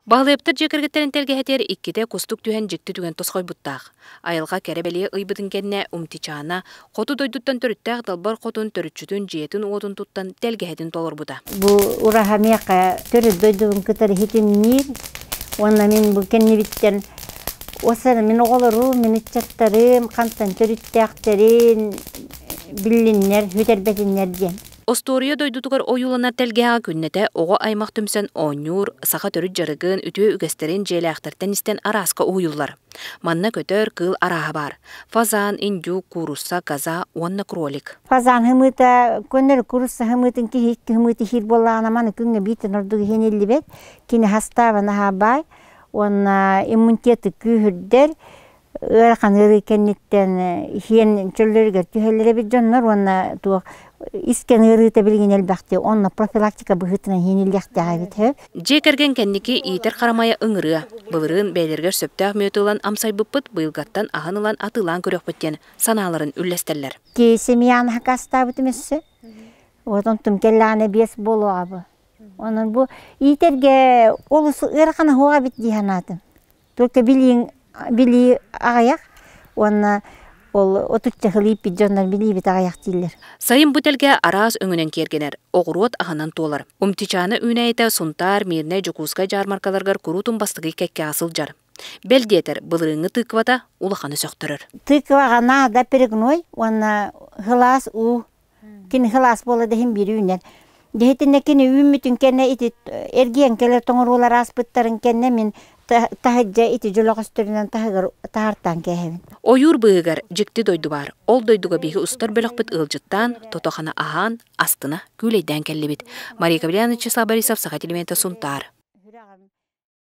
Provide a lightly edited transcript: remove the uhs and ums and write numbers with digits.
Баһылайыптар дьиэ кэргэттэрин тэлгэһэтигэр иккитэ кустук түһэн дьикти түгэн тосхойбуттаах. Айылҕа кэрэ-бэлиэ ыйбытын кэннэ Умтичаана хоту дойдуттан төрүттээх далбар хотун төрүччүтүн дьиэтин-уотун туттан тэлгэһэтин толорбута. Бу ураһа миэхэ төрүт дойдубун кытары ситимниир уонна мин бу кэннибиттэн осана мин оҕолорум, мин ыччаттарым хантан төрүттээхтэрин биллиннэр, сүтэрбэтиннэр диэн. Остуоруйа дойдутугар ойууланар тэлгэһэҕэ күннэтэ оҕо аймах түмсэн оонньуур, саха төрүт дьарыгын, үтүө үгэстэрин дьиэлээхтэртэн истэн арааска уһуйуллар. Манна көтөр, кыыл арааһа баар. Фазан, индюк, куурусса, коза уонна кролик. Фазан хымыыта көннөрү куурусса хымыытын киһи икки хымыыты иһиир буоллаҕына маны күҥҥэ бииртэн ордук иһиниллибэт. Кини хастааба наһаа баай уонна иммунитеты күүһүрдэр, ыарахан ыарыы кэнниттэн иһиэн чөллөрүгэр түһэллэр эбит дьоннор уонна туох искэн ыарыыта билигин элбэхтии онно профилактика быһыытынан иһиниллиэхтээх эбит үһү. Дьиэ кэргэн кэнники иитэр харамайа ыҥырыа. Былырыын бэйэлэригэр сөптөөх мүөтү ылан амсайбыппыт, быйылгаттан аһын ылан атыылаан көрүөхпүт диэн санааларын үллэстэллэр. Ки семьяны хакастаабытым өссө. Вот онтум кэллэҕинэ биэс буолуоҕа бу. Онон бу иитэргэ олус ыарахан оһуоҕа эбит дии санаатым. Только билииҥ билии аҕыйах уонна ол отучча сыл ииппит дьоннор билиибит аҕыйах дииллэр. Сайын бу тэлгэ араас өҥүнэн киэргэнэр, оҕуруот аһынан туолар. Умтичаана үүнээйитэ Сунтаар, Мирнэй, Дьокуускай дьаармаркаларыгар куруутун бастакы кэккэҕэ сылдьар. Бэл диэтэр, былырыыҥҥы тыквата улаханы сөхтөрөр. Тыкваҕа наада перегной уонна сылаас уу Кини сылаас буола да иһин биир үүнэр. Дьиһитиннэ кини үүммүтүн кэннэ ити эргийэн кэлэр тоҥоруулар ааспыттарын кэннэ мин таһырдьа ити дьөлөҕөстөрүнэн таһыгар таһартаан кээһэбин. Ойуур быыһыгар дьикти дойду баар. Ол дойдуга биһиги устар бөлөхпүт ыалдьыттаан, тото-хана аһаан, астына күүлэйдээн кэллибит. Мария Каврильевна Числав Борисов, Саха телевидениета Сунтаар.